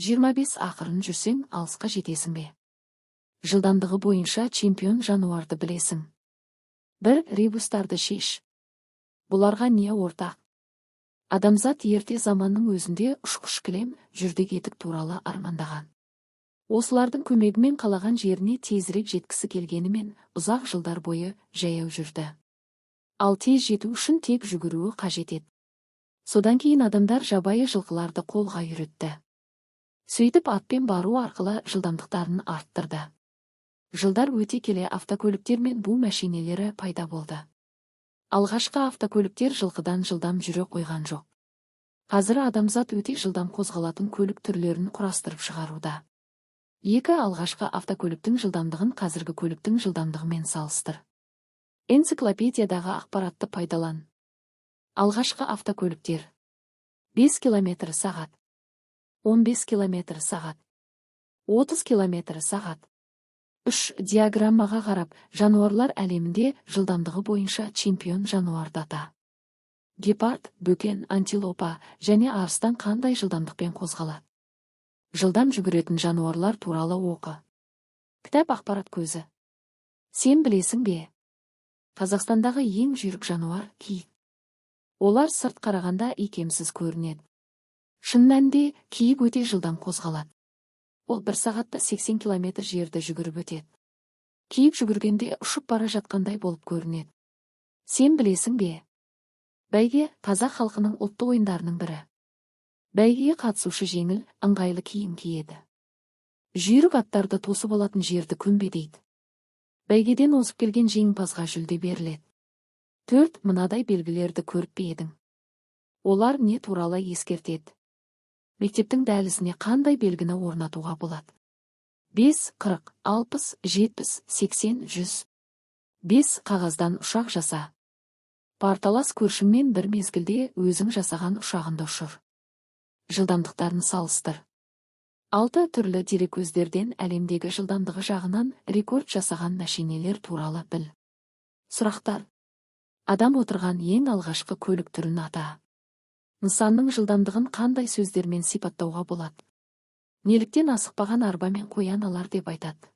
25. Ақырын жүрсең, алысқа жетесің бе? Жылдамдығы бойынша чемпион жануарды білесің. 1. Ребустарды шеш. Бұларға не ортақ? Адамзат ерте заманның өзінде ұшқыш кілем, жүрдек етік туралы армандаған. Осылардың көмегімен қалаған жеріне тезірек жеткісі келгенімен, ұзақ жылдар бойы жаяу жүрді. Ал тез жету үшін тек жүгіруі қажет еді. Содан кейін адамдар жабайы жылқыларды қолға үйретті. Сөйтіп, атпен бару арқылы жылдамдықтарын арттырды. Жылдар өте келе автокөліктер мен бу мәшинелері пайда болды. Алғашқы автокөліктер жылқыдан жылдам жүре қойған жоқ. Қазір адамзат өте жылдам қозғалатын көлік түрлерін құрастырып шығаруда. 2. Алғашқы автокөліктің жылдамдығын қазіргі көліктің жылдамдығымен салыстыр. Энциклопедиядағы ақпаратты пайдалан. Алғашқы автокөліктер: 5 километр сағат, 15 километр сағат, 30 километр сағат. 3. Диаграммаға қарап, жануарлар әлемінде жылдамдығы бойынша чемпион жануарды ата. Гепард, бөкен, антилопа және арыстан қандай жылдамдықпен қозғалады? Жылдам жүгіретін жануарлар туралы оқы. Кітап ақпарат көзі. Сен білесің бе? Қазақстандағы ең жүйрік жануар – киік. Олар сырт қарағанда икемсіз көрінеді. Шын мәнінде киік өте жылдам қозғалады. Ол бір сағатта 80 километр жерді жүгіріп өтеді. Киік жүгіргенде ұшып бара жатқандай болып көрінеді. Сен білесің бе? Бәйге – қазақ халқының ұлттық ойындарының бірі. Бәйгеге қатысушы жеңіл, ыңғайлы киім киеді. Жүйрік аттарды тосып алатын жерді көмбе дейді. Бәйгеден озып келген жеңімпазға жүлде беріледі. 4. Мынадай белгілерді көріп пе едің? Олар не туралы ескертеді? Мектептің дәлізіне қандай белгіні орнатуға болады? 5, 40, 60, 70, 80, 100. 5. Қағаздан ұшақ жаса. Парталас көршіңмен бір мезгілде өзің жасаған ұшағыңды ұшыр. Жылдамдықтарын салыстыр. 6. Түрлі дереккөздерден әлемдегі жылдамдығы жағынан рекорд жасаған мәшинелер туралы біл. Сұрақтар. Адам отырған ең алғашқы көлік түрін ата. Нысанның жылдамдығын қандай сөздермен сипаттауға болады? Неліктен асықпаған арбамен қоян алар деп айтады?